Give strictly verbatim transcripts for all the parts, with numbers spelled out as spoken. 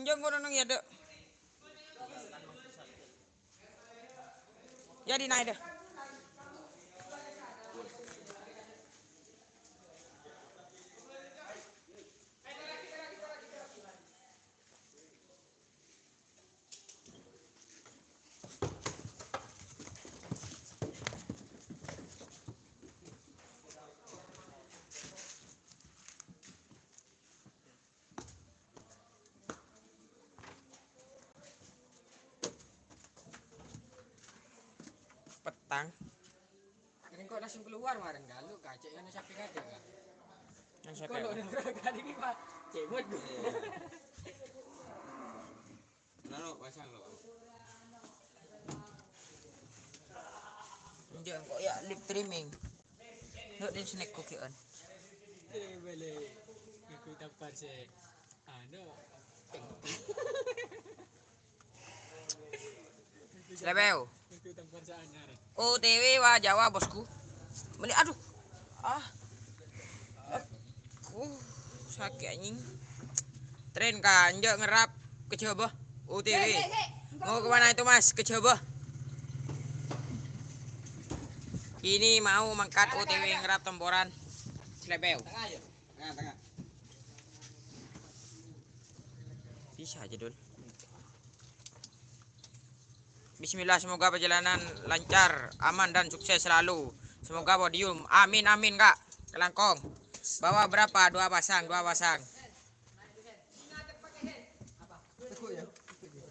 Jhâ' ngono neng yâ, Dek. Yâ, dinaè, Dek. Petang. Engko' langsung keluar marèn, kalu kacek kan sapi kadek, kan? Yang sapi Kalau apa? Udah berapa kali ini, Pak? Cebot. Lalu pasang lo. Enggak, kok ya lip trimming. Yuk, di snack cookie on. Eh, balik. Ikut tampar sih. Anu. Slèbèw. O T W wa Jawa, bosku. Meni, aduh. Ah. Aku sakè' anjing. Tren kanjâ' ngerap ka Jhâbâ. O T W. Mau ke mana itu, Mas? Ke Jhâbâ. Ini mau mangkat O T W ngerap temporan. Slèbèw. Tengah, tengah. Bisa aja, Dul. Bismillah, semoga perjalanan lancar, aman, dan sukses selalu. Semoga podium. Amin, amin, Kak. Kelangkong. Bawa berapa? Dua pasang, dua pasang.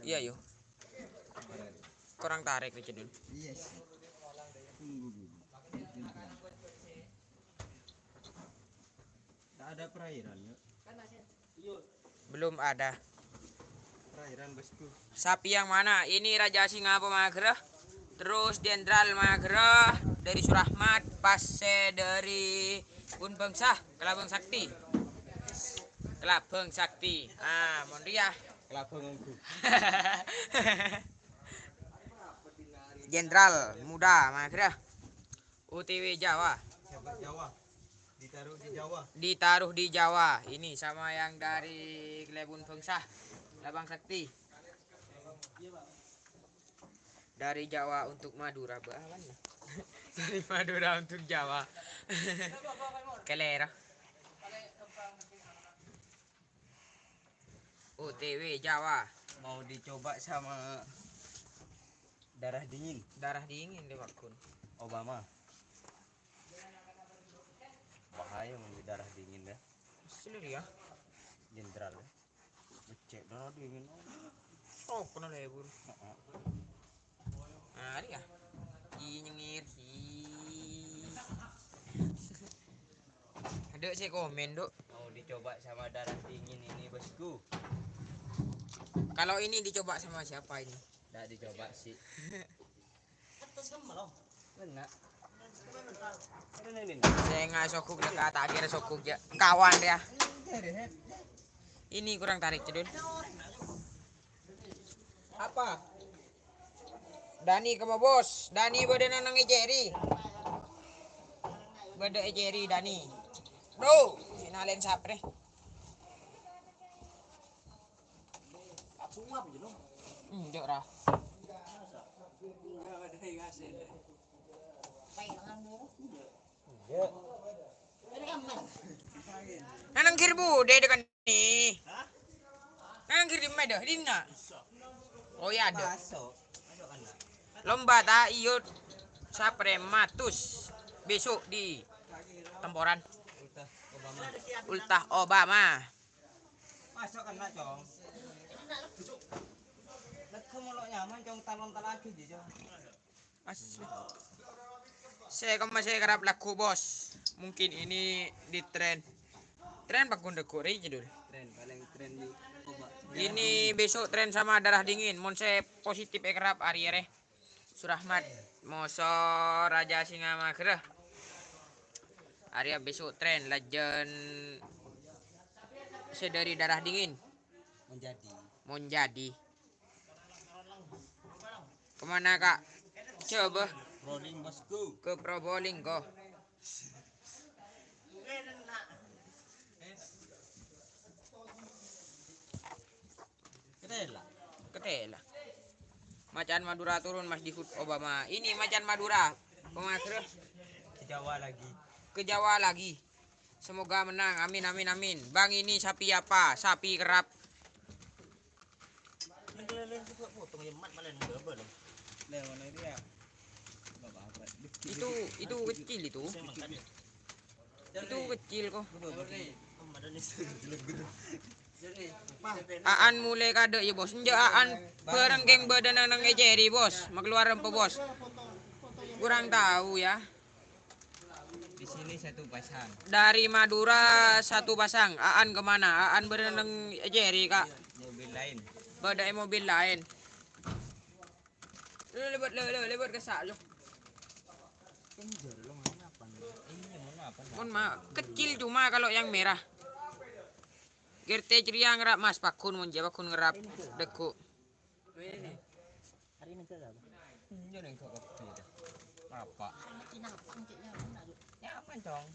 Iya, yo. Kurang tarik aja, Dul. Iya sih. Tunggu dulu. Tak ada perairan, yuk. Belum ada. Perairan, bosku. Sapi yang mana? Ini Raja Singa apa Magra? Terus Jenderal Magra dari Surahmat, pas sè dari Pun Bangsa, Kelabang Sakti. Kelabang Sakti. Ah, mon rèya. Kelabang Anggu. Jenderal Muda Magra. O T W Jawa. Sahabat Jawa. Ditaruh di Jawa. Ditaruh di Jawa. Ini sama yang dari Kelebun Bangsa. Labang Sakti. Dari Jawa untuk Madura. Bah, mana? Dari Madura untuk Jawa. Kelera. O T W Jawa. Mau dicoba sama darah dingin. Darah dingin deh, Pak Gun. Obama. Bahaya mau darah dingin dah. Asli ya. Jenderal. Becek darah dingin. Oh, kena lebur. Heeh. Nah, ini ya. Ih, nyengir. Ih. Ada sih komen, Dok. Mau dicoba sama darah dingin ini, bosku. Kalau ini dicoba sama siapa ini? Nggak dicoba sih. Enggak. Sè nga' sogok dâ' ka ta' kèra sogok jâ'. Kawan ya. Ini kurang tarik, Cedul. Apa? Dani kemma, Bos. Dani bâdâ neng è Ceri. Bâdâ è Ceri, Dani. Duh, finalen sapre. Enjâ', ra. Nang kiri bu, dede kan ni. Nang kiri di mana? Di mana? Oh ya ada. Lomba ta' iyut sapre matus besok di Temporan. Ultah Obama. Masuk kena, Cong. Lega molo nyaman, Cong, talon talagi ji, Cong. Asli. Sè kemma sè kerap lagu, Bos. Mungkin ini di tren. Tren paggun deggu' rè, Jadul. Tren, paling tren di coba. Ini besok tren sama darah dingin. Mon sè positif è kerap arè-arè. Surahmat, moso Raja Singa Magra. Arèya besok tren lajân sè dâri darah dingin. Mon jadi. Mon jadi. Kemana, Kak? Coba. Probolinggo, Bosku. Ke Probolinggo. Eh, lah. Macan Madura turun, Mas Dihut Obama. Ini macan Madura. Pemasra. Ke Jawa lagi. Ke Jawa lagi. Semoga menang. Amin, amin, amin. Bang, ini sapi apa? Sapi kerap. Itu, itu kecil itu. Itu kecil kok. Aan mulai kadek ya, Bos. Enjak Aan bareng geng badan nang, nang eceri, Bos. Makeluar empo, Bos. Kurang tahu ya. Di sini satu pasang. Dari Madura satu pasang. Aan kemana? Aan bareng nang eceri, Kak. Mobil lain. Bada mobil lain. Lu lewat, lu, lu lewat ke sa-, lu. Iya, mau apa? Mon ma-, kecil cuma kalau yang merah. Gerte ceria ngerap, Mas, pakun, mon je pakun ngerap. Degu. Hari ini siapa? Iya, neng kok kopi dah. Apa? Nyaman, dong.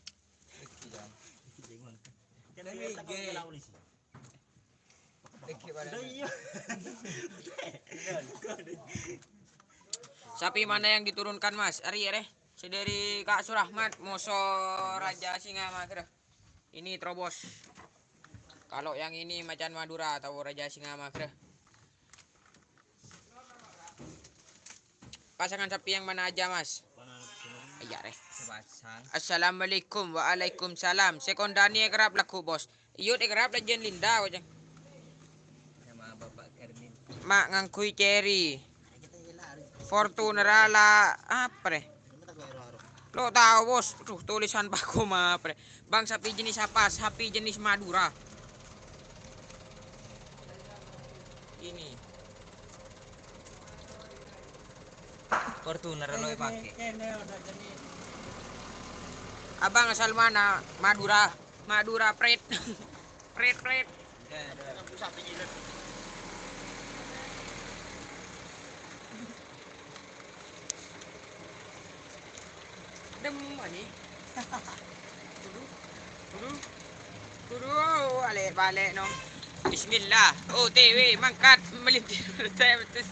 Iki, dong. Sapi mana yang diturunkan, Mas? Ari, are. Sedari Kak Surahmat, moso Raja Singa Magra. Ini terobos. Kalau yang ini macan Madura atau Raja Singa Magra. Pasangan sapi yang mana aja, Mas? Iya, reh. Sepasang. Assalamualaikum. Waalaikumsalam. Sekondani kerap lagu, Bos. Iyo, kerap la Jen Linda, koceng. Sama Bapak Karmin. Mak nganggui ceri. Fortuner ala apa, reh? Lo tahu, Bos. Duh, tulisan Pak Koma, apa, reh? Bang, sapi jenis apa? Sapi jenis Madura. Ini. Fortuner lo pakai. Abang asal mana? Madura. Madura, pret. Pret, pret. Dem, ani. Turu, turu, turu, balik, balik, no. Bismillah, O T W, mangkat, melintir, saya betul.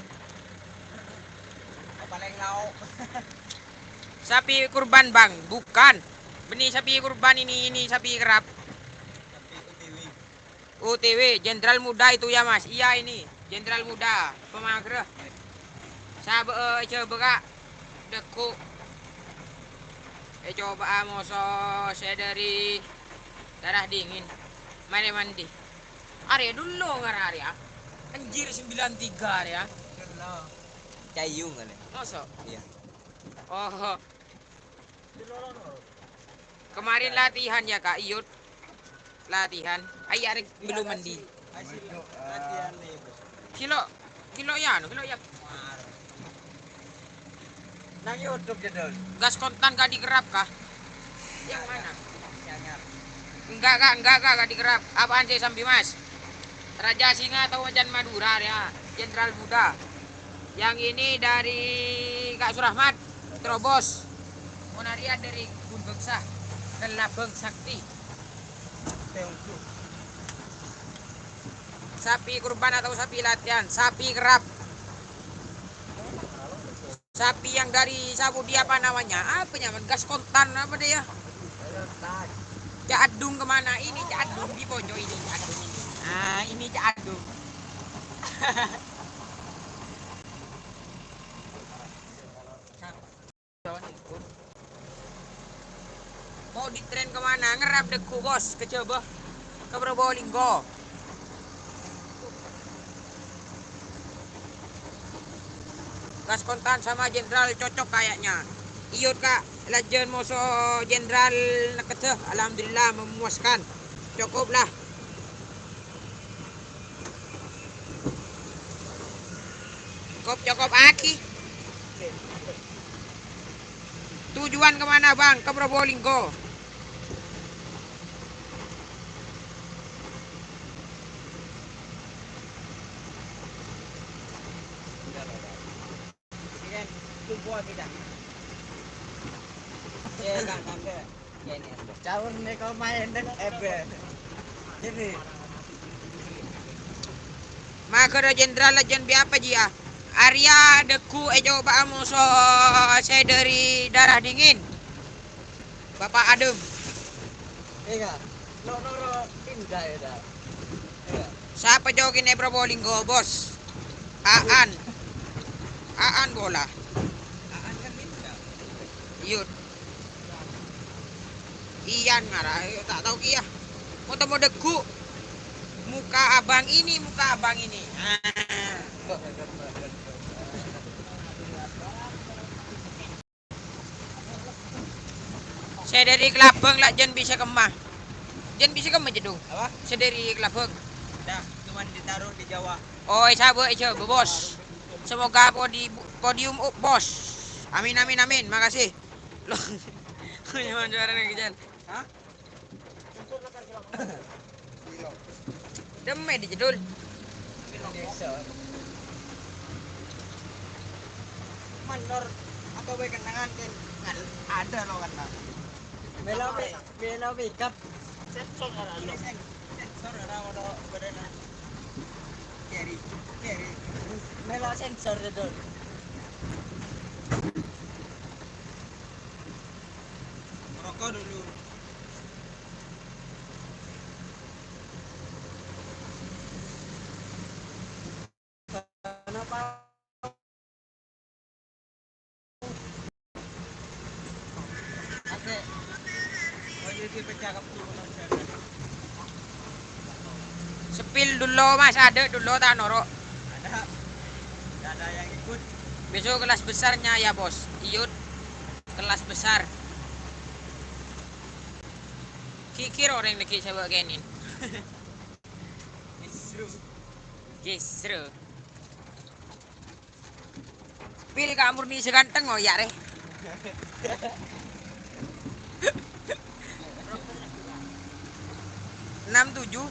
Paling lauk. Sapi kurban, Bang, bukan. Beni sapi kurban ini, ini sapi kerap. Sapi O T W. O T W, Jenderal Muda itu ya, Mas? Iya, ini Jenderal Muda, Pemagreh. Sabe-, eh, coba, Kak. Degu. Eh, coba, ah, moso saya dari darah dingin. Mari mandi. Arya dulu ngarah Arya. Anjir, sembilan tiga Arya. Cayung kali. Masa? Iya. Oh. Kemarin latihan ya, Kak Iyut? Latihan. Ai, arek belum mandi. Kilo, kilo ya, anu, kilo ya. Nang YouTube jadul. Gas kontan gak dikerap kah? Yang mana? Enggak, Kak, enggak, Kak, gak dikerap. Apaan sih, Sambi, Mas? Raja Singa atau Macan Madura ya? Jenderal Muda. Yang ini dari Kak Surahmat, terobos. Monaria dari Gun Bangsa, Kelabang Sakti. Sapi kurban atau sapi latihan? Sapi kerap. Sapi yang dari Saudi apa namanya? Apa nyaman? Gas kontan apa dia? Cak Adung kemana? Ini Cak Adung di pojok ini, Cak Adung ini. Ah, ini Cak Adung. Mau ditren kemana? Ngerap degu, Bos, ke Jaba, ke Probolinggo. Gas kontan sama Jenderal cocok kayaknya. Iyut, Kak, lajeng moso Jenderal nekeda, alhamdulillah memuaskan. Cukup lah. Cokop-cokop aki. Tujuan kemana, Bang? Ke Probolinggo. Ini kan tunggu kita. Eh, kan, kan, kan. Caur nih kau main dek ebe. Jadi. Mas, Negara Jenderal lajân bi' apa, Ji, ah? Arèya dâggu' ècoba'a moso sè dâri darah dingin. Bapak Adem. Enggak. Lo, lo, lo, pindah ya, dah. Enggak. Sapa jâ' kènè' Probolinggo, Bos? Aan. Aan bola. Aan kan pindah. Iyut. Iyan ngara, ta' tao kèya. Mau temo dâggu'. Muka abang ini, muka abang ini. Ah. Sè dâri Kelabang la' jân bisa kemma. Jân bisa kemma, Jedung. Apa? Sè dâri Kelabang. Dah, cuman ditaruh di Jawa. Oh, èsabâ', èsabâ', Bos. Semoga podi-, podium, oh, Bos. Amin, amin, amin. Makasih. Loh. Gimana suaranya, Jan? Hah? Demme di jedul. Mandor atau bae kenangan kan ada lo kan. Melo pe-, melo pick up. Sensor ada lo. Sen-, sensor ada kalau badan. Carry, carry. Melo sensor itu. Rokok dulu. Sepil dulu, Mas, ada dulu, tak norok. Ada. Ada yang ikut. Besok kelas besarnya ya, Bos. Iyut, kelas besar. Kikir orang lagi coba kenin. Justru. Justru. Pil ka murni seganteng, oh, ya, re. Enam tujuh.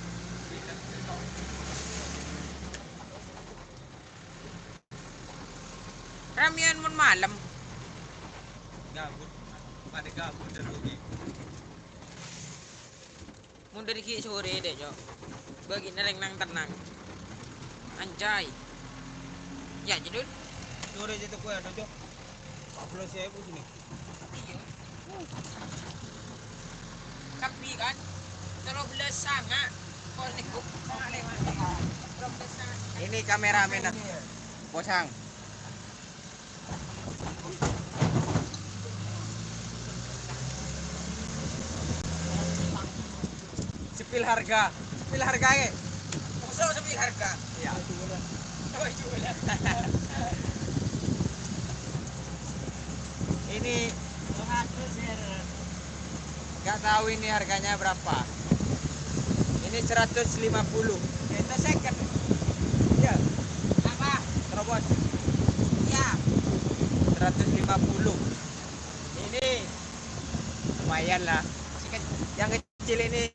Ramian mon malem. Gabut. Pada gabut terus. Mun dâri ghi' sore deh, Cok. Bâghi' nerreng nang tennang. Anjay. Ya, Jedul. Sore aja toko ya, Cok. Empat belas ribu sini. Iya. Tapi kan, kalau belas sanga, kalau niku, sanga lewat. Kalau belas sanga. Ini kameramen, nah. Posang. Sepil harga. Sepil harga, ya? Masa sepil harga? Iya. Oh, iya. Ini nggak tahu ini harganya berapa. Ini seratus lima puluh. Itu second. Iya. Apa? Terobos. Iya. Seratus lima puluh. Ini lumayan lah. Yang kecil ini.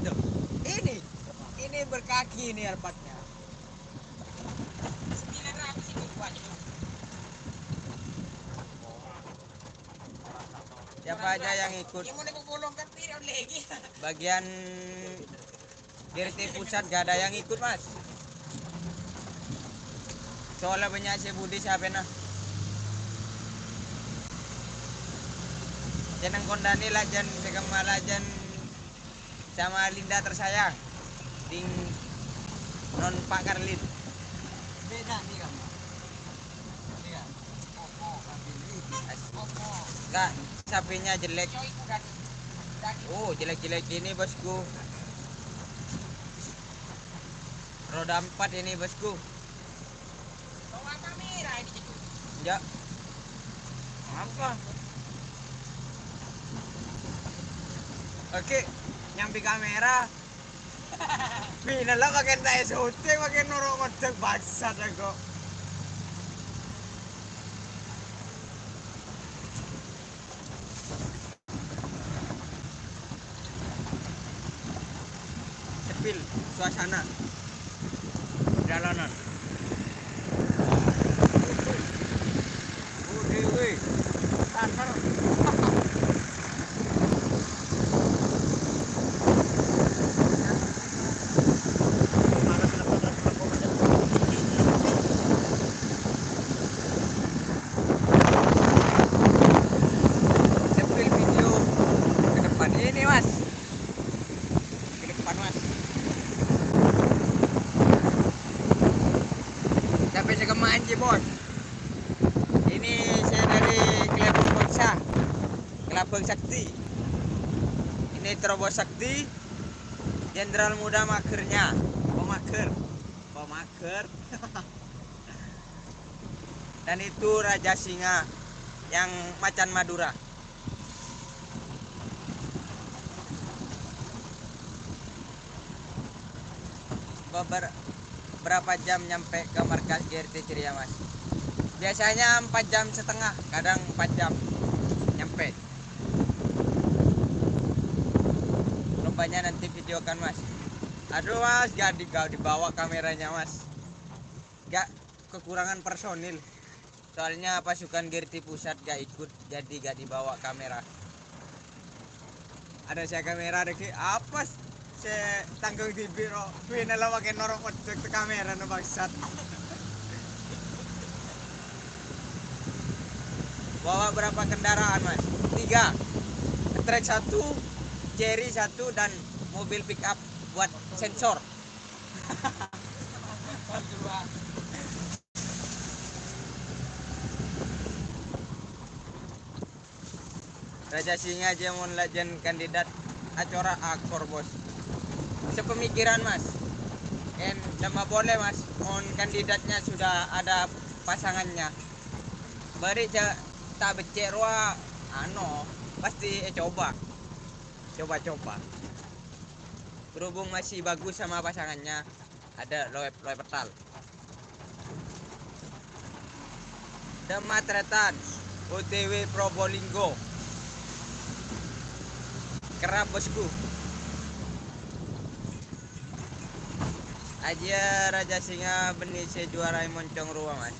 Tuh. Ini. Ini berkaki ini Alphardnya. Sembilan ratus ini buat itu. Siapa aja yang ikut? Yang mau bolong kan tidak lagi. Bagian D R T pusat gak ada yang ikut, Mas. Soalnya banyak sè budi sè apèna. Jeneng kondani lajân sè kemma lajân sama Linda tersayang. Ding non Pak Karlin. Beda nih, Kak. Kak, sapinya jelek. Oh, jelek-jelek ini, bosku. Roda empat ini, bosku. Ya. Apa? Oke, nyambi kamera. Bina lah pakai tai syuting, pakai norok ngodek, bangsat aku. Sepil, suasana, jalanan. Udah, weh. Tanter. Manji, Bos. Ini saya dari Kelabang Bangsa, Kelabang Sakti. Ini Terobos Sakti, Jenderal Muda magernya. Pemager. Pemager. Dan itu Raja Singa yang macan Madura. Beber-, berapa jam nyampe ke markas G R T Ceria, Mas? Biasanya empat jam setengah, kadang empat jam nyampe. Rupanya nanti videokan, Mas. Aduh, Mas, gak di-, gak dibawa kameranya, Mas. Gak kekurangan personil. Soalnya pasukan G R T pusat gak ikut, jadi gak dibawa kamera. Ada saya kamera ada ki, apa s-, se tanggung dibi' ro. Wina la pake norok wedek te kamera no bangsat. Bawa berapa kendaraan, Mas? Tiga. Trek satu, Cherry satu, dan mobil pick up buat sensor. Raja Singa jâ mon la jân kandidat acora akor, Bos. Sepemikiran, Mas. Kan lemma polè, Mas, mon kandidatnya sudah ada pasangannya. Bâri' jâ ta' beccè' rowa, ano, pasti ècoba. Coba-coba. Berhubung masih bagus sama pasangannya, ada loe, loe petal. Dâ' Matretan, O T W Probolinggo. Kerrap, Bosku. Ajiyâ Raja Singa bânnè sè juwara è moncong rowa, Mas.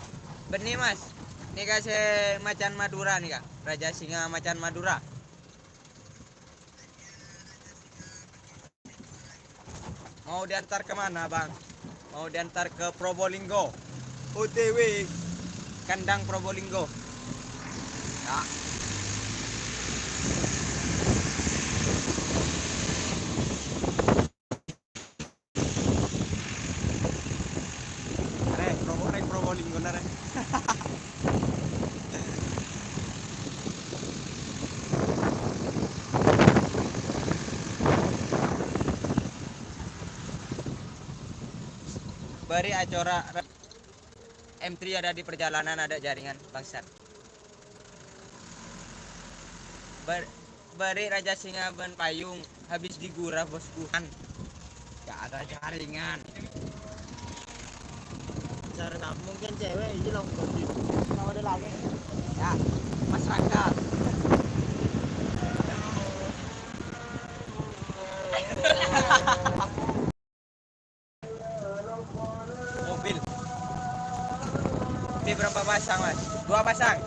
Bânnè, Mas. Nèka sè macan Madura nèka. Raja Singa macan Madura. Mau diantar ke mana, Bang? Mau diantar ke Probolinggo. O T W kandang Probolinggo. Ya. Rè, Probo-, rè, Probolinggo na, rè. Bâri' acora, M three ada di perjalanan, ada jaringan, bangsat. Bâ-, bâri' Raja Singa bân payung habis digura, Bosku. Gak ada jaringan. Cara mungkin cewek ini loh. Kalau ada lagi. Ya, masyarakat. Mobil. Ini berapa pasang, Mas? Dua pasang.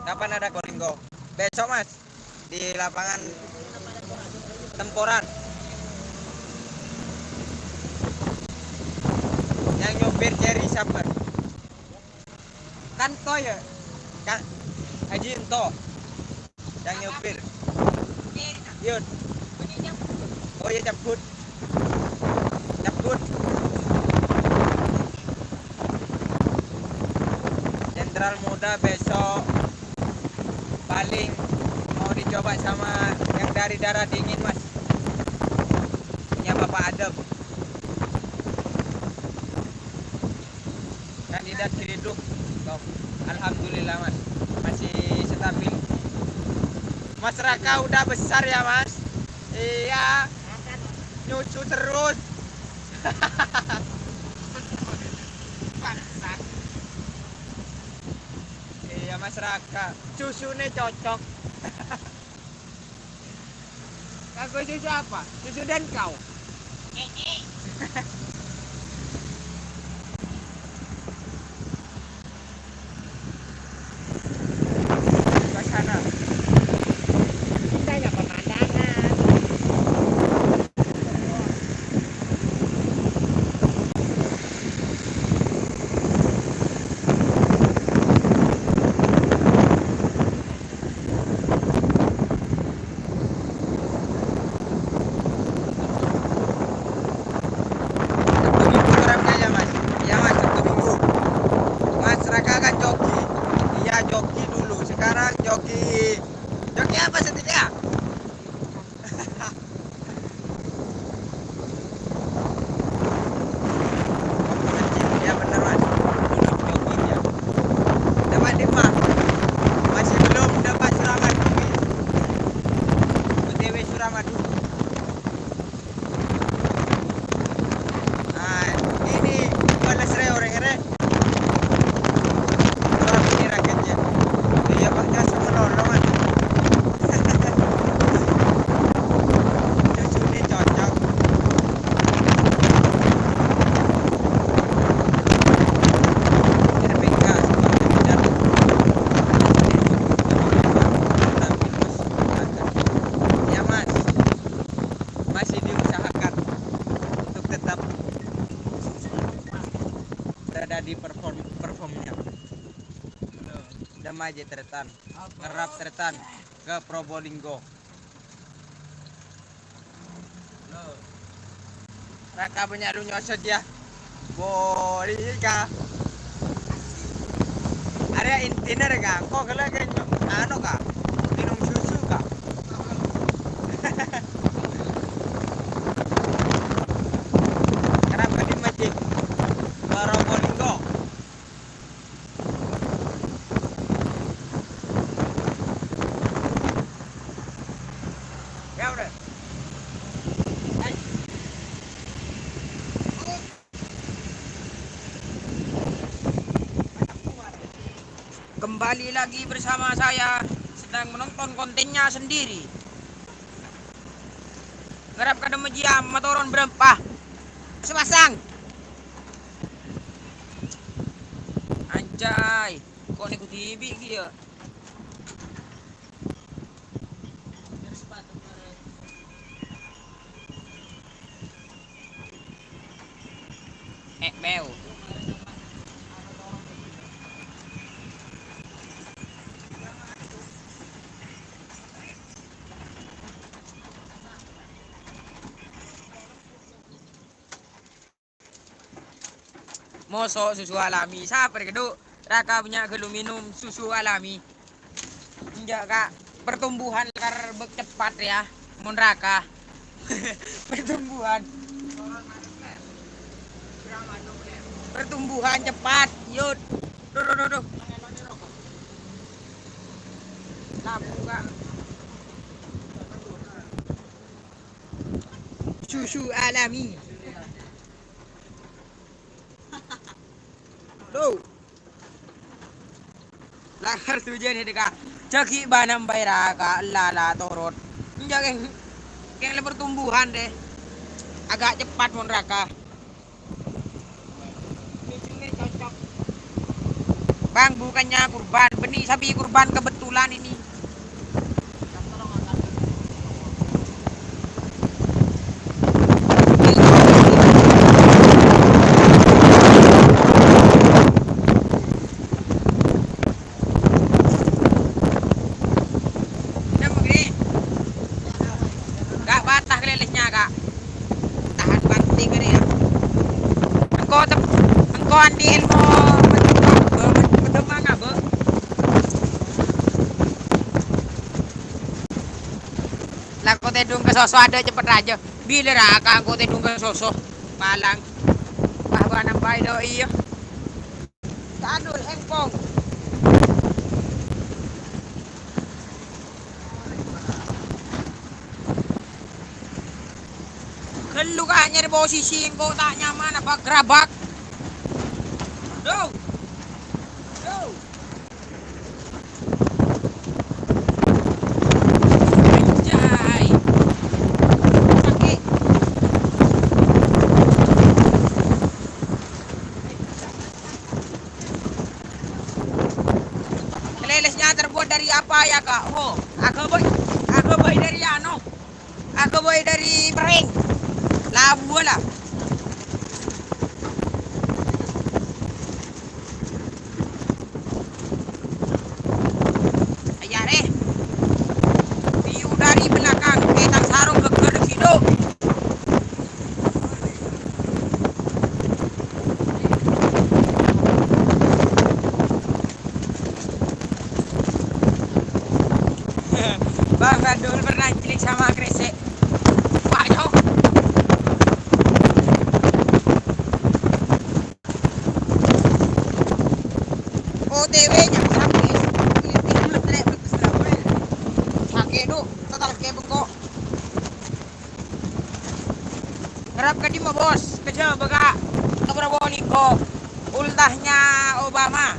Kapan ada Probolinggo? Besok, Mas. Di lapangan Temporan. Yang nyopir Cherry siapa? Kan to ya? Kan Haji Ento. Yang nyopir. Yun. Oh iya, cabut. Cabut. Jenderal Muda besok paling mau dicoba sama yang dari Darah Dingin, Mas. Punya Bapak Adem. Kandidat Ciledug. Alhamdulillah, Mas. Masih stabil. Mas Raka udah besar ya, Mas? Iya. Nyusu terus. Bangsat. Iya, Mas Raka. Susunya cocok. Kanggo susu apa? Susu dan kau. Suasana. Indahnya pemandangan. tetap berada di perform-, performnya. Dâmma jhâ' tarètan, ngerrap tarètan ka Probolinggo. Raka bânnya' dunyosa dia. Boleh ka. Arèya intina rè ka, engko' ghellâ' kèng anu ka, ngènom susu ka. Kenapa di masjid? Probolinggo. Ya udah. Kembali lagi bersama saya, sedang menonton kontennya sendiri. Ngarep ka dâmma jiyâ matoron bârâmpa. Sepasang. Anjay, kok nèko dhibi' ghi' yâ? Eh, beo. Moso' susu alami, saper kèdhu', Raka bânnya' ghâllu minum susu alami. Enjâ', Ka', pertumbuhan lakar bâk-, cepat, yâ, mon Raka. Pertumbuhan. Pertumbuhan cepat, yud. Duh, duh, duh, duh. Lampu, Ka'. Susu alami. Loh. Lakar tujân ini, Ka'. Jâghi' bâna bhâi Raka, la, la, torot. Enjâ' kèng, kèng la pertumbuhan, deh. Agak cepat mon Raka. Bang, bukannya kurban, bânnè sapi kurban kebetulan ini. Enggak patah kelelesnya, Kak. Tahan banting ini ya. Engko' tep-, engko' andi' ilmu bedemang apa? Lah, engko' tèdung ka soso adâ' cepet rajâ. Bilâ ra, Kak, engko' tèdung ka soso. Palang. Wah, wah, nampai do, iyâ. Tanur, engkong. Ghâllu, Kak, nyarè posisi engko' ta' nyaman apa gerabak. Duh. Duh. Anjay. Sakè'. Kelelesnya terbuat dari apa ya, Kak? Oh, aghâbây, aghâbây dari anu. Aghâbây dari pering. Labuwâ la. Ayarè. Piyu dari belakang, kètang sarong ghâggâr ghi' dhu. Bang Badul pernah cilik sama kresek. Wah, yo. O T W nyamsam, guys. Ini tim letrek bagus lah, weh. Sakè', Duk. Total kayak bengkok. Ngarep ka dimma, Bos? Ka Jhâbâ, Kak. Ka Probolinggo. Ultahnya Obama.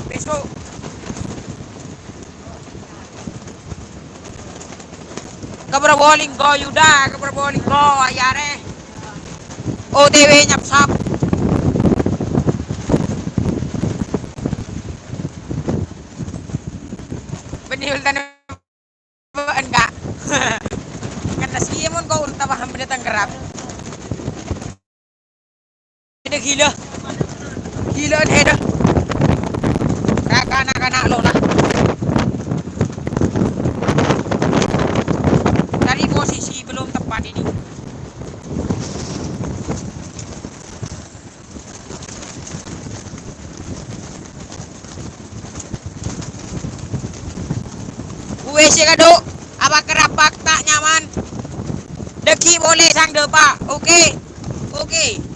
Besok. Ka Probolinggo, Yuda, ka Probolinggo, ayarè. O T W nyapsap. Bânnè ultana Enggak. Kena sih, mon kau ulta paham bânnè tengkerap. Gila. Gila, deh, dah. Ra-, kana-kana lo, lah. Cari posisi belum tepat ini. Wes, ya, kadhu. Apa kerapak tak nyaman? Dâgghi' polè sang dâpa'. Oke. Oke.